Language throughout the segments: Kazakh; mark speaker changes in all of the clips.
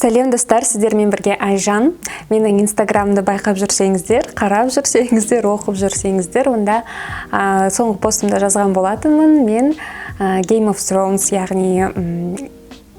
Speaker 1: Сәлем, достар! Сіздермен бірге Айжан. Менің Инстаграмды байқап жүрсеңіздер, қарап жүрсеңіздер, оқып жүрсеңіздер, онда соңғы постымда жазған болатынмын: мен Game of Thrones, яғни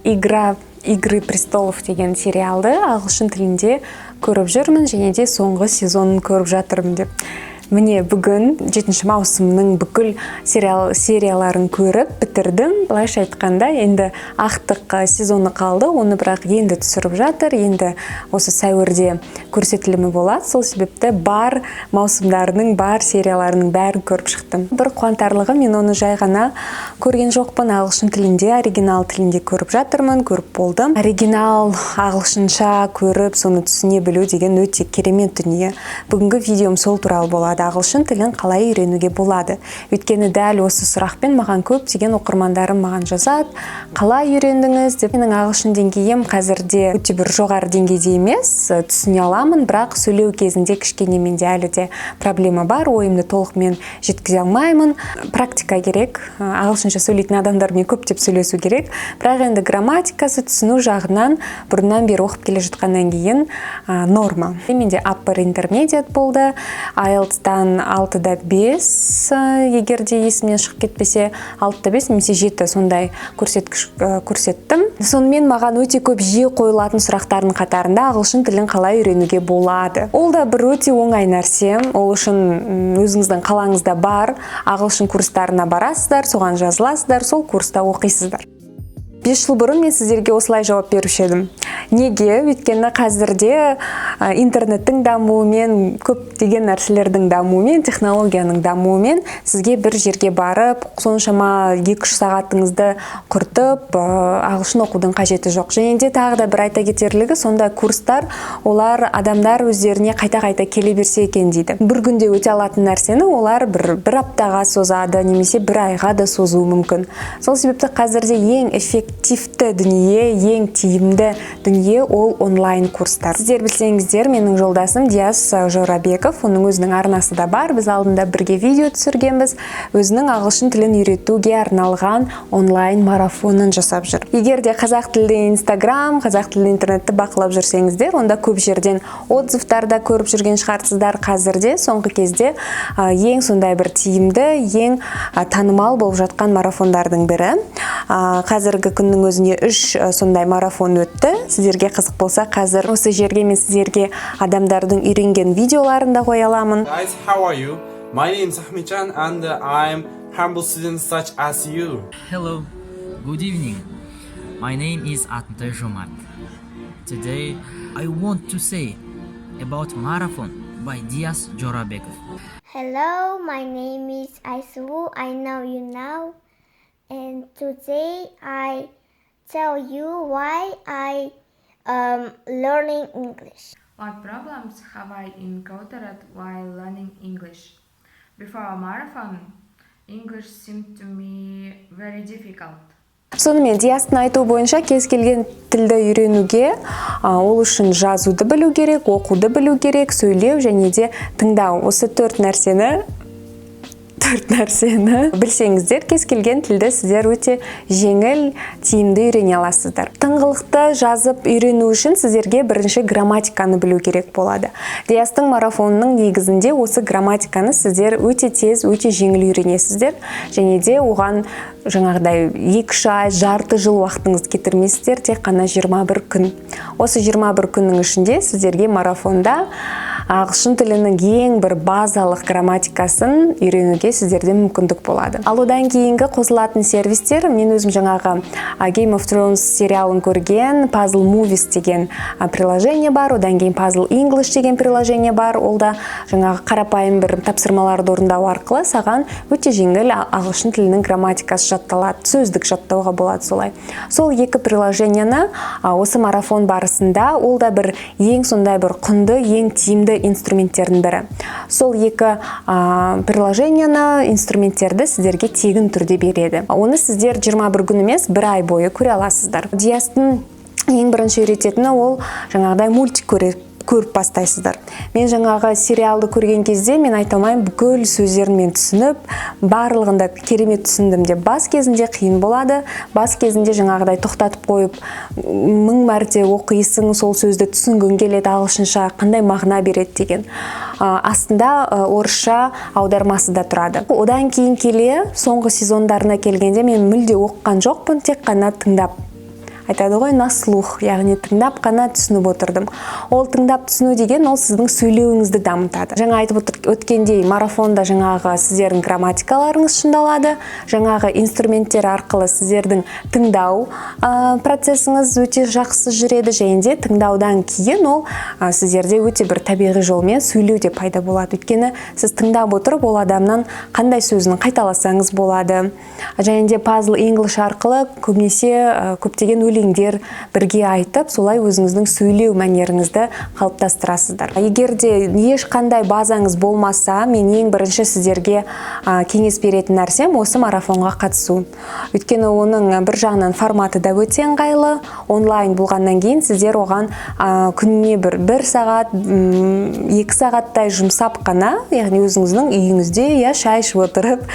Speaker 1: игра игры престолов деген сериалды ағылшын тілінде көріп жүрмін және де соңғы сезонын көріп жатырмын деп. Міне, бүгін жетінші маусымның бүкіл сериал серияларын көріп бітірдім. Былайша айтқанда, енді ақтық сезоны қалды, оны бірақ енді түсіріп жатыр, енді осы сәуірде көрсетілімі болады. Сол себепті бар маусымдарының, бар серияларының бәрін көріп шықтым. Бір қуантарлығы, мен оны жай ғана көрген жоқпын, ағылшын тілінде, оригинал тілінде көріп жатырмын, көріп болдым. Оригинал ағылшынша көріп, соны түсіне білу деген өте керемет дүние. Бүгінгі видеом сол туралы болады: ағылшын тілін қалай үйренуге болады? Өйткені дәл осы сұрақпен маған көптеген оқырмандарым маған жазады, қалай үйрендіңіз деп. Менің ағылшын деңгейім қазірде өте бір жоғары деңгейде емес, түсіне аламын, бірақ сөйлеу кезінде кішкене менде әлі де проблема бар, ойымды толық мен жеткізе алмаймын. Практика керек, ағылшынша сөйлейтін адамдармен көптеп сөйлесу керек. Бірақ енді грамматикасы, түсіну жағынан бұрыннан бері оқып келе жатқаннан кейін норма. Менде upper intermediate болды, IELTS-тан 6,5, егер де есімнен шығып кетпесе, 6,5 немесе 7, сондай көрсеткіш көрсеттім. Сонымен, маған өте көп жиі қойылатын сұрақтардың қатарында ағылшын тілін қалай үйренуге болады. Ол да бір өте оңай нәрсе. Ол үшін өзіңіздің қалаңызда бар ағылшын курстарына барасыздар, соған жазыласыздар, сол курста оқисыздар. 5 жыл бұрын мен сіздерге осылай жауап беруші едім. Неге? Өйткені қазірде интернеттің дамуымен, көптеген нәрселердің дамуымен, технологияның дамуымен сізге бір жерге барып, соншама 2-3 сағатыңызды құртып, ағылшын оқудың қажеті жоқ. Және де тағы да бір айта кетерлігі, сондай курстар, олар адамдар өздеріне қайта-қайта келе берсе екен дейді. Бір күнде өте алатын нәрсені олар бір аптаға созады немесе бір айға да созуы мүмкін. Сол себепті қазірде ең эффективті дүние, ең тиімді дүние ол онлайн курстар. Сіздер білсеңіздер, менің жолдасым Диас Жорабеков, оның өзінің арнасы да бар, біз алдында бірге видео түсіргенбіз, өзінің ағылшын тілін үйретуге арналған онлайн марафонын жасап жүр. Егер де қазақ тілді Инстаграм, қазақ тілді интернетті бақылап жүрсеңіздер, онда көп жерден отзывтар да көріп жүрген шығарсыздар. Қазірде соңғы кезде ең сондай бір тиімді, ең танымал болып жатқан марафондардың бірі. Қазіргі күннің өзінде үш сондай марафон өтті. Сіздерге қызық болса, қазір осы жерге мен сіздерге адамдардың үйренген видеоларын да қоя аламын.
Speaker 2: Guys, how are you? My name is Ahmedjan and I'm humble student such as you.
Speaker 3: Hello, good evening. My name is Atmtai Jomart. Today I want to say about marathon by Dias Jorabekov.
Speaker 4: Hello, my name is Aisu. I know you now. And today I tell you why I learning English.
Speaker 5: What problems have I encountered while learning English? Before a marathon, English seemed to me very difficult.
Speaker 1: Сонымен, Диастың айтуы бойынша, кез келген тілді үйренуге ол үшін жазуды білу керек, оқуды білу керек, сөйлеу және де тыңдау. Осы төрт нәрсені білсеңіздер, кез келген тілді сіздер өте жеңіл, тиімді үйрене аласыздар. Тыңғылықты жазып үйрену үшін сіздерге бірінші грамматиканы білу керек болады. Диастың марафонының негізінде осы грамматиканы сіздер өте тез, өте жеңіл үйренесіздер және де оған жаңағыдай 2-3 ай, жарты жыл уақытыңызды кетірмейсіздер, тек қана 21 күн. Осы 21 күннің ішінде сіздерге марафонда ағылшын тілінің ең бір базалық грамматикасын үйренуге сіздерде мүмкіндік болады. Ал одан кейінгі қосылатын сервистер, мен өзім жаңағы Game of Thrones сериалын көрген Puzzle Movies деген приложение бар, одан кейін Puzzle English деген приложение бар. Ол да жаңағы қарапайым бір тапсырмаларды орындау арқылы саған өте жеңіл ағылшын тілінің грамматикасы жатталады, сөздік жаттауға болады солай. Сол екі приложениені осы марафон барысында, ол да бір ең сондай бір құнды, ең тиімді инструменттердің бірі. Сол екі приложениені, инструменттерді сіздерге тегін түрде береді. Оны сіздер 21 күн емес, бір ай бойы көре аласыздар. Диастың ең бірінші үйрететіні ол жаңағыдай мультик көре Көріп бастайсыздар. Мен жаңағы сериалды көрген кезде, мен айта алмаймын, бүкіл сөздерін мен түсініп, барлығын да керемет түсіндім деп. Бас кезінде қиын болады. Бас кезінде жаңағыдай тоқтатып қойып, мың мәрте оқисың, сол сөзді түсінгің келеді, ағылшынша қандай мағына береді деген. Астында орысша аудармасы да тұрады. Одан кейін келе соңғы сезондарына келгенде, мен мүлде оқыған жоқпын, тек қана тыңдап, айтады ғой, на слух, яғни тыңдап қана түсініп отырдым. Ол тыңдап түсіну деген, ол сіздің сөйлеуіңізді дамытады. Жаңа айтып өткендей, марафонда жаңағы сіздердің грамматикаларыңыз шыңдалады, жаңағы инструменттер арқылы сіздердің тыңдау процесіңіз өте жақсы жүреді және де тыңдаудан кейін ол сіздерде өте бір табиғи жолмен сөйлеу де пайда болады. Өйткені сіз тыңдап отырып, ол адамнан қандай сөзін қайталасаңыз болады. Және де Puzzle English арқылы көбінесе көптеген өлеңдер бірге айтып, солай өзіңіздің сөйлеу мәнеріңізді қалыптастырасыздар. Егер де ешқандай базаңыз болмаса, мен ең бірінші сіздерге кеңес беретін нәрсем — осы марафонға қатысу. Өйткені оның бір жағынан форматы да өте ыңғайлы. Онлайн болғаннан кейін, сіздер оған күніне бір сағат, 2 сағаттай жұмсап қана, яғни өзіңіздің үйіңізде, иә, шай ішіп отырып,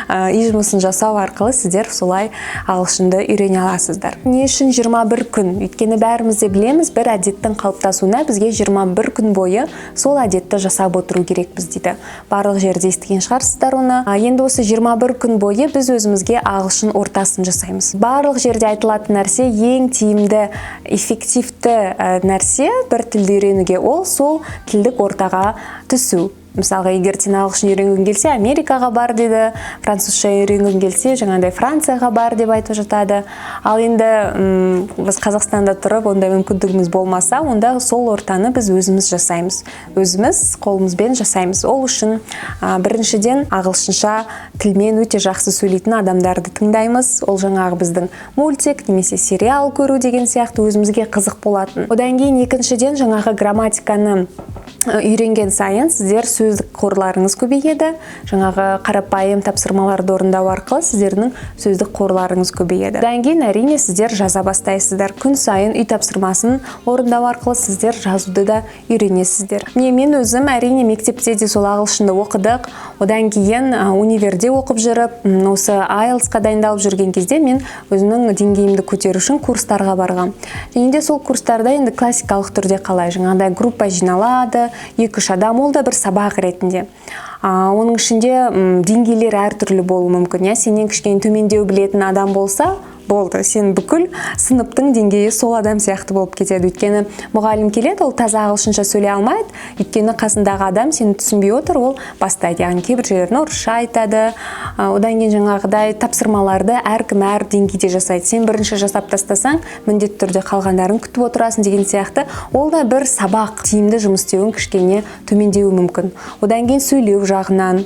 Speaker 1: үй жұмысын жасау арқылы сіздер солай ағылшынды үйрене аласыздар. Не үшін 21 күн? Өйткені бәріміз де білеміз, бір әдеттің қалыптасуына бізге 21 күн бойы сол әдетті жасап отыру керекпіз дейді. Барлық жерде естіген шығарсыздар оны. Енді осы 21 күн бойы біз өзімізге ағылшын ортасын жасаймыз. Барлық жерде айтылатын нәрсе: ең тиімді, эффективті нәрсе бір тілді үйренуге — ол сол тілдік ортаға түсу. Мысалға, егер сен ағылшын үйренгің келсе, Америкаға бар дейді, французша үйренгің келсе, жаңағыдай Францияға бар деп айтып жатады. Ал енді біз Қазақстанда тұрып, ондай мүмкіндігіміз болмаса, онда сол ортаны біз өзіміз жасаймыз, өзіміз қолымызбен жасаймыз. Ол үшін біріншіден, ағылшынша тілмен өте жақсы сөйлейтін адамдарды тыңдаймыз. Ол жаңағы біздің мультик немесе сериал көру деген сияқты, өзімізге қызық болатын. Одан кейін, екіншіден, жаңағы грамматиканы үйренген сайын сіздер сөздік қорларыңыз көбейеді. Жаңағы қарапайым тапсырмаларды орындау арқылы сіздердің сөздік қорларыңыз көбейеді. Одан кейін, әрине, сіздер жаза бастайсыздар. Күн сайын үй тапсырмасын орындау арқылы сіздер жазуды да үйренесіздер. Міне, мен өзім, әрине, мектепте де сол ағылшынды оқыдық. Одан кейін универде оқып жүріп, осы IELTS-қа дайындалып жүрген кезде, мен өзімнің деңгейімді көтеру үшін курстарға барғам. Және де сол курстарда енді классикалық түрде қалай, жаңағыдай группа жиналады, екі үш адам, ол да бір сабақ ретінде. Оның ішінде деңгейлер әртүрлі болуы мүмкін, иә. Сенен кішкене төмендеу білетін адам болса болды, сен бүкіл сыныптың деңгейі сол адам сияқты болып кетеді. Өйткені мұғалім келеді, ол таза ағылшынша сөйлей алмайды, өйткені қасындағы адам сені түсінбей отыр. Ол бастайды, яғни кейбір жерлерін орысша айтады. Одан кейін жаңағыдай тапсырмаларды әркім әр деңгейде жасайды. Сен бірінші жасап тастасаң, міндетті түрде қалғандарын күтіп отырасың деген сияқты. Ол да бір сабақ, тиімді жұмыс істеуің кішкене төмендеуі мүмкін. Одан кейін сөйлеу жағынан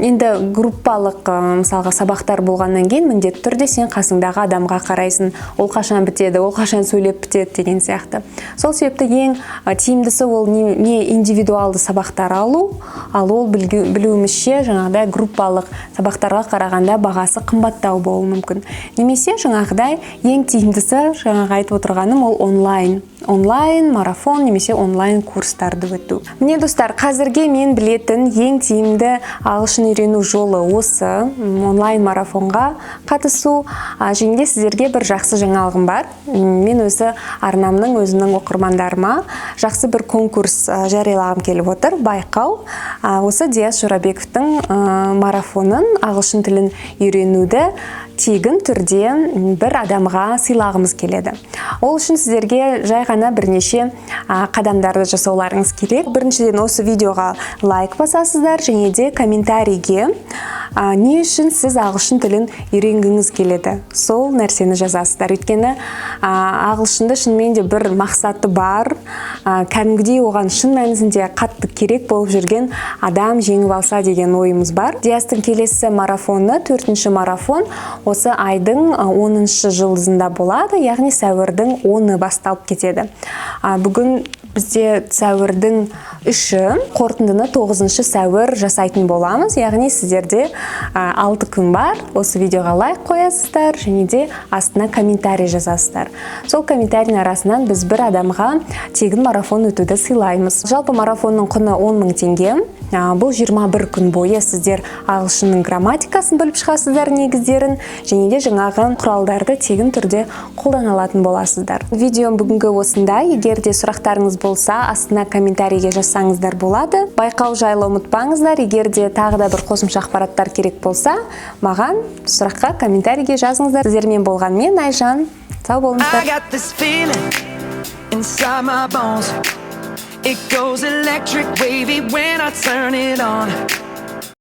Speaker 1: енді группалық мысалға, сабақтар болғаннан кейін, міндетті түрде сен қасыңдағы адамға қарайсың: ол қашан бітеді, ол қашан сөйлеп бітеді деген сияқты. Сол себепті ең тиімдісі ол не индивидуалды сабақтар алу. Ал ол, білуімізше, жаңағыдай группалық сабақтарға қарағанда бағасы қымбаттау болуы мүмкін. Немесе жаңағыдай ең тиімдісі, жаңағы айтып отырғаным, ол онлайн марафон немесе онлайн курстарды өту. Міне, достар, қазірге мен білетін ең тиімді ағылшын үйрену жолы осы онлайн марафонға қатысу. Және де сіздерге бір жақсы жаңалығым бар. Мен өзі арнамның, өзімнің оқырмандарыма жақсы бір конкурс жариялағым келіп отыр, байқау. Осы Диас Жорабековтың марафонын, ағылшын тілін үйренуді тегін түрде бір адамға сыйлағымыз келеді. Ол үшін сіздерге жай ғана бірнеше қадамдарды жасауларыңыз керек. Біріншіден, осы видеоға лайк басасыздар және де комментарийге не үшін сіз ағылшын тілін үйренгіңіз келеді, сол нәрсені жазасыздар. Өйткені ағылшынды шынымен де бір мақсаты бар, кәдімгідей оған шын мәнісінде қатты керек болып жүрген адам жеңіп алса деген ойымыз бар. Диастың келесі марафоны, төртінші марафон, Осы айдың 10 жұлдызында болады, яғни сәуірдің 10-ы басталып кетеді. Бүгін бізде сәуірдің 3-і, қорытындыны 9 сәуір жасайтын боламыз, яғни сіздерде 6 күн бар. Осы видеоға лайк қоясыздар және де астына комментарий жазасыздар. Сол комментарийдің арасынан біз бір адамға тегін марафон өтуді сыйлаймыз. Жалпы марафонның құны 10 мың теңге. Бұл 21 күн бойы сіздер ағылшынның грамматикасын біліп шығасыздар, негіздерін, және де жаңағы құралдарды тегін түрде қолдана алатын боласыздар. Видеом бүгінгі осындай. Егер де сұрақтарыңыз болса, астына комментарийге жазсаңыздар болады. Байқау жайлы ұмытпаңыздар. Егер де тағы да бір қосымша ақпараттар керек болса, маған сұраққа комментарийге жазыңыздар. Сіздермен болған мен, Айжан. Сау болыңыздар.
Speaker 6: I got this feeling inside my bones. It goes electric wavy when I turn it on.